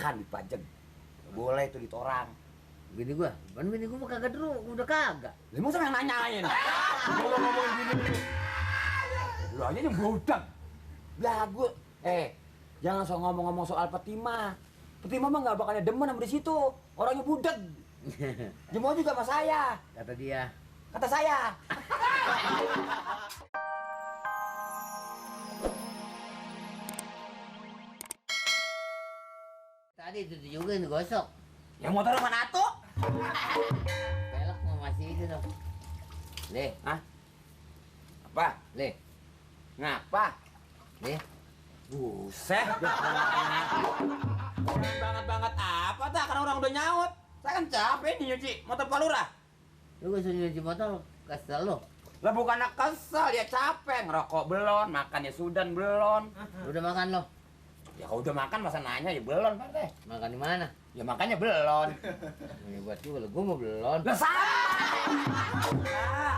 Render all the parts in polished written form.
makan dipajang. Boleh itu ditorang. Bini gua mah kagak dulu, udah kagak. Lu mau yang nanyain? Kalau ngomongin gini lu aja yang bodoh. Belagu. Jangan soal ngomong-ngomong soal Petima. Petima mah nggak bakalnya demen sama di situ. Orangnya budeg. Dia mau juga sama saya. Kata dia. Kata saya. Tadi itu juga yang gosok. Yang motor mana tuh? Pelek mau masih itu dong. Le, Hah? Apa? le, Ngapa? le. Buset. Orang banget apa dah? Karena orang udah nyaut. Saya kan capek nih nyuci motor Pak Lurah. Lu gak suruh nyuci motor, kesel lu. Lah bukannya kesel, ya capek. Ngerokok belum, makan ya sudan belum. Udah makan lo? Ya kalau udah makan masa nanya ya belum, Pak Teh. Makan di mana? Ya makanya belum. Ini buat gua, gua mau belon. Lah sama.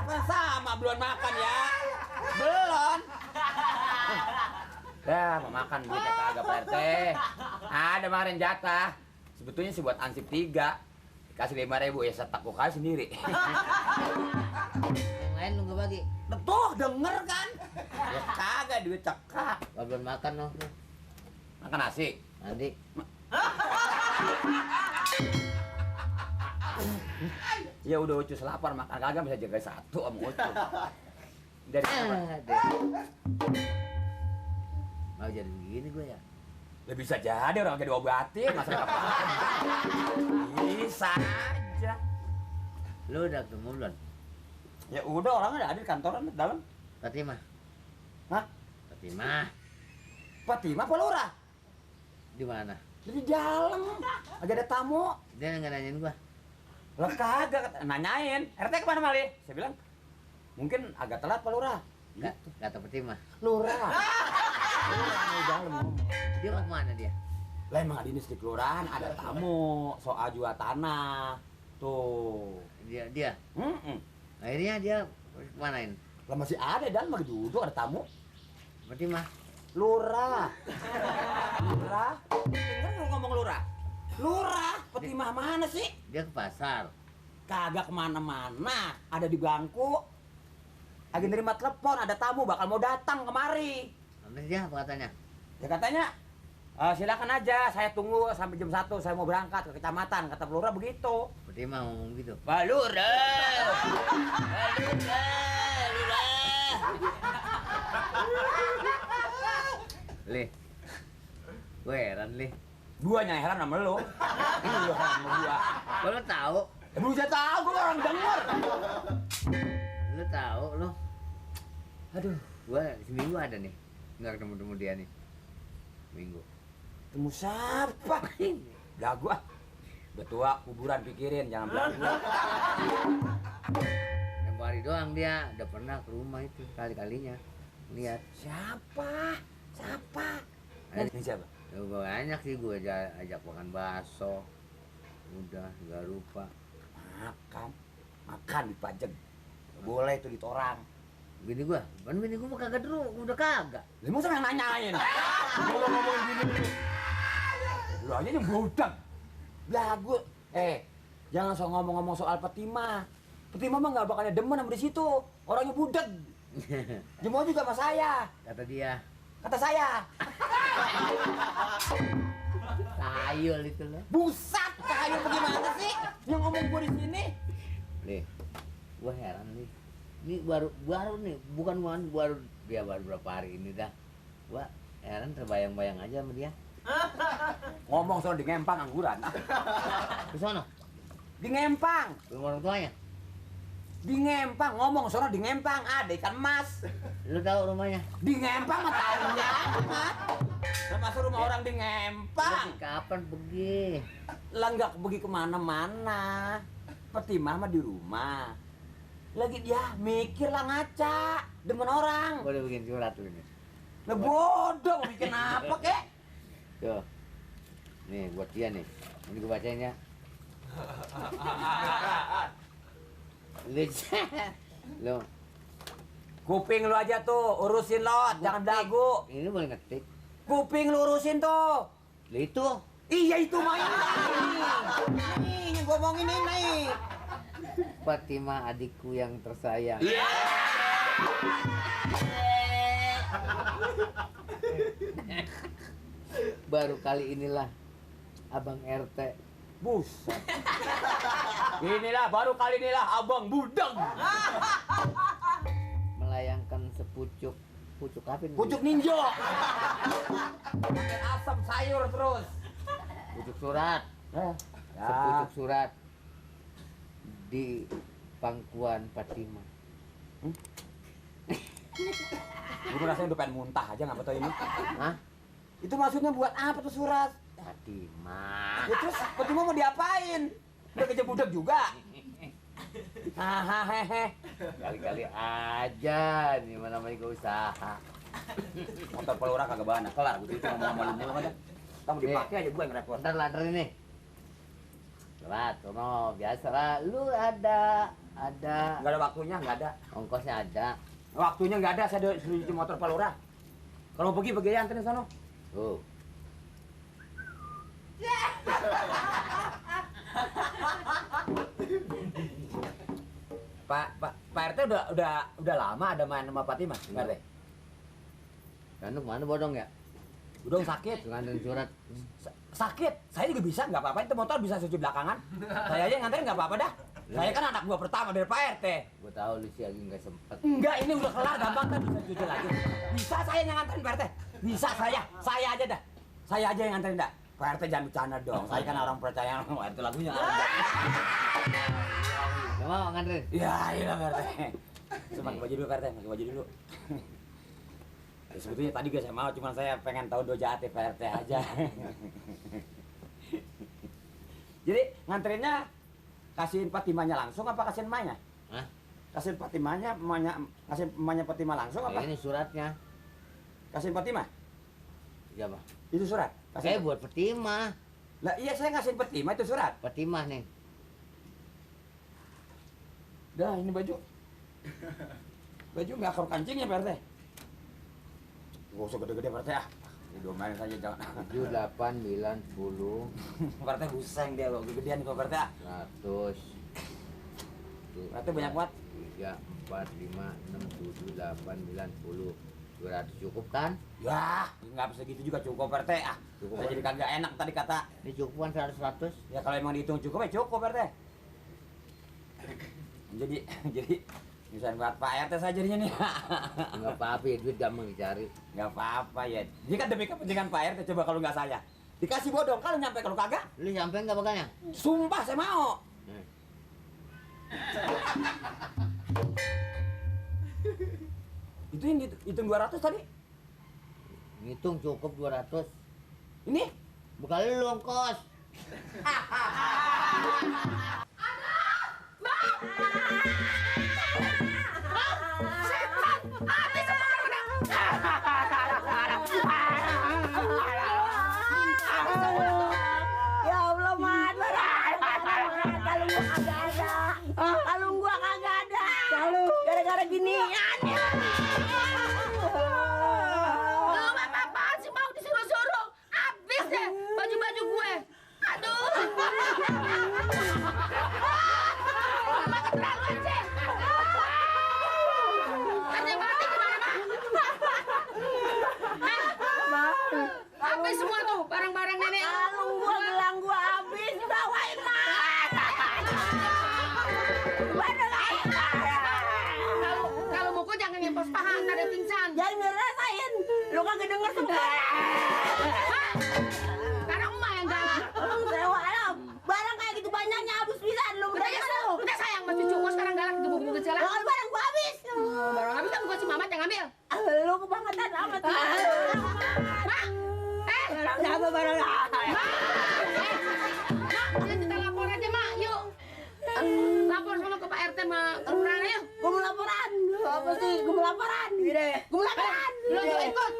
Apa sama belum makan ya? Belum. Ya, mau makan duitnya kagak Pak RT. Ada kemarin jatah. Sebetulnya sih buat ansip 3. Kasih 5.000 ya setak gua kasih sendiri. Yang lain lu gak bagi? Tuh denger kan? Ya kagak duit cekak. Belum makan lo. Makan nasi. Nanti. Ya udah Ucus lapar makan kagak bisa jaga satu sama Ucus. Dari apa? Deh. Mau jadi begini gue ya? Ya bisa jadi orang kayak diobatin masa apa? Bisa aja. Lu udah ketemu belum? Ya udah orangnya ada di kantoran di dalam. Fatimah. Hah? Fatimah. Fatimah apa Lurah? Di mana? Di dalam. Lagi ada tamu. Dia nggak nanyain gua. Lah kagak nanyain. RT kemana Mali? Saya bilang mungkin agak telat Pak Lurah. Nggak, kata Fatimah. Lurah. Lurah di dalam ngomong. Dia mau kemana dia? Lah emang ada dinas di kelurahan ada tamu soal jual tanah. Tuh. Dia. Mm-mm. Akhirnya dia kemanain? Lah masih ada dan lagi duduk ada tamu. Fatimah. Lurah. Lurah. Dengar lu ngomong lurah. Lurah. Petimah mana sih? Dia ke pasar. Kagak kemana-mana. Ada di bangku. Lagi nerima telepon. Ada tamu bakal mau datang kemari. Nanti dia apa katanya? Ya katanya, silakan aja. Saya tunggu sampai jam 1. Saya mau berangkat ke kecamatan. Kata Lurah begitu. Fatimah ngomong gitu. Pak Lurah. Le. Gue heran, Le. Gua yang heran sama lu. Ini lu heran sama gua. Lu tahu? Ya bisa tahu gua orang denger. Lu tahu lu? Aduh, gua seminggu ada nih. Nggak ketemu dia nih. Minggu. Temu siapa? Lah gua. Udah tua, kuburan pikirin, jangan belagu. Yang hari doang dia udah pernah ke rumah itu kali-kalinya. Lihat. Siapa? Ini siapa? Ya banyak sih gue ajak makan bakso. Udah, nggak lupa. Makan dipajang. Boleh itu ditorang. Bini gua mah kagak dulu, udah kagak. Lu mau yang nanyain? Kalau ngomongin gini lu aja yang bodoh. Belagu. Jangan soal ngomong-ngomong soal Petima. Petima mah nggak bakalnya demen sama di situ. Orangnya budeg. Dia mau juga sama saya. Kata dia. Kata saya. Tayul itu loh. Busat, kayu bagaimana sih? Yang ngomong gua di sini. Nih, gua heran nih. Ini baru nih, bukan baru dia baru berapa hari ini dah. Gua heran terbayang-bayang aja sama dia. Ngomong soal di ngempang angguran. Ke sono, Di ngempang. rumah orang tuanya. Di ngempang ngomong soal di ngempang ada ikan emas. Lu tahu rumahnya? Di ngempang mah tahunya amat. Termasuk rumah orang di ngempang. Lu kapan pergi? Lah nggak pergi kemana-mana. Petimah mah di rumah. Lagi dia mikir lah ngaca. Demen orang. Gua udah bikin surat lu ini. Lah bodoh mau bikin apa kek? Tuh. Nih buat dia nih. Ini gua bacain ya. Lu Kuping lu aja tuh urusin lot, jangan dagu. ini boleh ngetik. Kuping lu urusin tuh. Lah itu Iya itu mah ini. Nih, yang gua omongin ini. Fatimah adikku yang tersayang. Baru kali inilah Abang RT Buset. Inilah baru kali inilah Abang Budeng. melayangkan sepucuk apa ini? Pucuk ninja. Makan asam sayur terus. Pucuk surat. Ya. Sepucuk surat di pangkuan Fatimah. Gue rasanya udah pengen muntah aja nggak betul ini. Hah? Itu maksudnya buat apa tuh surat? Fatimah. Ya terus Fatimah mau diapain? Udah kerja budak juga. Hahaha. Kali-kali aja nih mana namanya gue usaha. Motor pelurah kagak bana kelar. Gue itu ngomong sama lu mulu aja. Kamu dipakai aja gue yang repot. Ntar lantar ini. Surat, sono biasa lah. Lu ada Nggak ada waktunya, nggak ada. ongkosnya ada. Waktunya nggak ada. Saya suruh cuci motor pelurah. Kalau mau pergi aja anterin sono. Tuh. Pak RT udah lama ada main sama Fatimah, Pak RT. Gandung mana bodong ya? Udah sakit. Nganterin surat. Sakit. Saya juga bisa, nggak apa-apa. Itu motor bisa cuci belakangan. Saya aja yang nganterin nggak apa-apa dah. Saya kan anak gua pertama dari Pak RT. Gue tahu lu sih lagi nggak sempet. Enggak, ini udah kelar gampang kan bisa cuci lagi. Bisa saya yang nganterin Pak RT. Bisa saya aja dah. Saya aja yang nganterin dah. Pak RT jangan bercanda dong. Saya kan orang percaya. Wah, itu lagunya. Gak mau nganterin? Ya, iya Pak RT. Pakai baju dulu Pak RT, pakai baju dulu. Ya, sebetulnya tadi gak saya mau, cuma saya pengen tahu doja hati Pak RT aja. Jadi nganterinnya kasihin Fatimahnya langsung apa kasihin emaknya? Hah? Kasihin Fatimahnya, kasihin emaknya Fatimah langsung apa? Ini suratnya. Kasihin Fatimah? Siapa? Itu surat. Saya buat Fatimah. Lah iya saya ngasihin Fatimah itu surat. Fatimah nih. Dah ini baju. Baju nggak akar kancingnya Pak RT. Gak usah gede-gede Pak RT ah. Diomelin saja jangan. 7, 8, 9, 10. Pak RT buseng dia kok gedean kok Pak RT ah. 100. Pak RT banyak banget. 3, 4, 5, 6, 7, 8, 9, 10. 200 cukup kan? Ya, nggak bisa gitu juga cukup Pak RT ah. Cukup, Saya Pak. jadi kagak enak tadi kata. Ini cukupan 100. Ya kalau emang dihitung cukup ya cukup Pak RT. Jadi misalnya buat Pak RT saja jadinya nih. Enggak apa-apa, ya, duit gampang dicari. Nggak apa-apa ya. Ini kan demi kepentingan Pak RT coba kalau nggak saya. Dikasih bodong kalau nyampe kalau kagak. Lu nyampein enggak makanya? Sumpah saya mau. Nih. Itu yang hitung 200 tadi. Ngitung cukup 200. Ini Bukan lu ongkos. Ya Allah, Mat. Kalung gua kagak ada. Gara-gara ginian. Lu apa-apaan sih mau disuruh-suruh? Habis deh baju-baju gue. Aduh. Keterlaluan sih. Kerja mati gimana, Mak? Habis semua tuh barang-barang nenek. Kalung gua, gelang gua habis. Bawain, Mak. Kalau buku jangan ngepos paha, ntar ada pingsan. Jangan ngerasain. Lu kagak denger semua. Karena emak yang galak. Sewa alam. Barang kayak gitu banyaknya habis bisa. Lu udah sayang sama cucu gua sekarang galak gebuk-gebuk segala. Kalau barang gua habis. Barang habis kan gua si Mamat yang ngambil. Lu kebangetan amat. Mak. Barang apa barang apa? Mak, kita lapor aja, Mak. Yuk. Lapor sama ke Pak RT sama kelurahan ayo. Gua mau laporan. Apa sih? Gua mau laporan. Gua mau laporan. Lu juga ikut.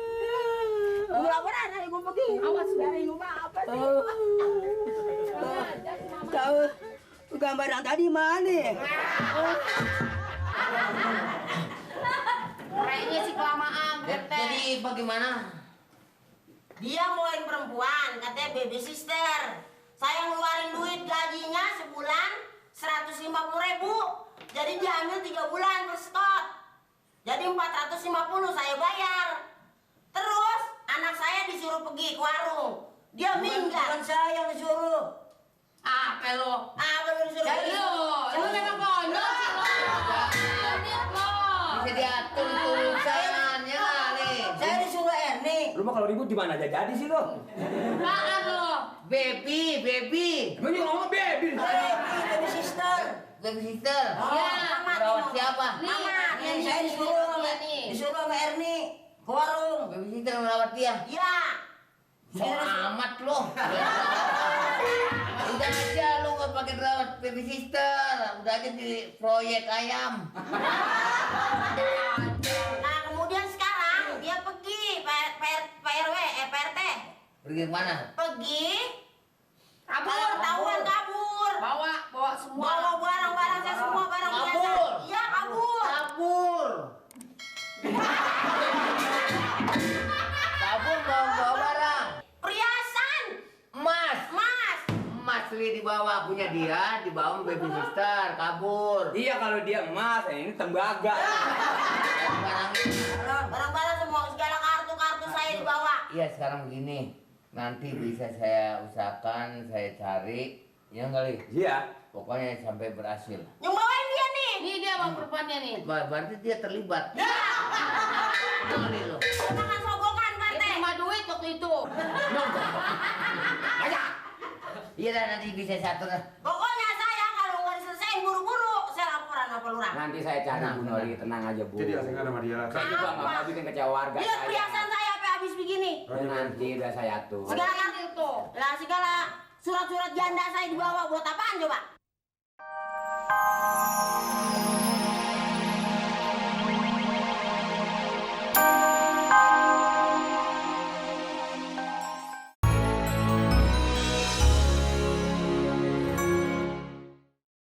Gua mau laporan, ayo gua pergi. Awas dari rumah apa sih? Tahu gambar yang tadi mana? Kayaknya sih kelamaan, RT. Jadi bagaimana? Dia mauin perempuan, katanya baby sister. Saya ngeluarin duit gajinya sebulan 150.000. Jadi dia ambil 3 bulan per skot. Jadi 450 saya bayar. Terus anak saya disuruh pergi ke warung. Dia minggat. Bukan saya yang disuruh. Apa lo? Apa lu disuruh? Jadi lo memang konyol sih lo. Lihat lo. Bisa diatur tulisannya kali. Saya disuruh Ernie. Lu mah kalau ribut di mana aja jadi sih lo. Apaan lo? Baby. Emang juga ngomong baby. Baby sister. Baby sister. Iya. Merawat siapa? Mama, Nih, saya nih, disuruh sama Ernie ke warung. Baby sister merawat dia. Ya. So amat lo. Udah aja lo nggak pakai rawat baby sister. Udah aja di proyek ayam. Nah kemudian sekarang dia pergi PRW, PRT. Pergi kemana? Pergi Kabur. ketahuan kabur. Bawa semua. Bawa barang-barang saya semua barang biasa. Kabur. Iya kabur. Kabur. Kabur bawa barang. Perhiasan. Emas. Emas dibawa punya dia, dibawa baby sister, kabur. Iya kalau dia emas, ini tembaga. Barang-barang semua segala kartu saya dibawa. Iya sekarang begini, nanti bisa saya usahakan, saya cari, ya kali. Iya. Pokoknya sampai berhasil. Yang bawain dia nih. Nih dia bang perempuannya nih. Berarti dia terlibat. Kali lo. Makan sogokan Dia PRT. terima duit waktu itu. Iya dah nanti bisa satu dah. Pokoknya saya kalau nggak diselesain buru-buru saya laporan sama lurah. Nanti saya cari Bu Nori, tenang aja Bu. Jadi asing sama dia. Saya juga nggak mau bikin kecewa warga Lihat saya. perhiasan saya sampai habis begini. Ya, nanti udah saya atur. Segala kartu tuh. Lah segala surat-surat janda saya dibawa buat apaan coba?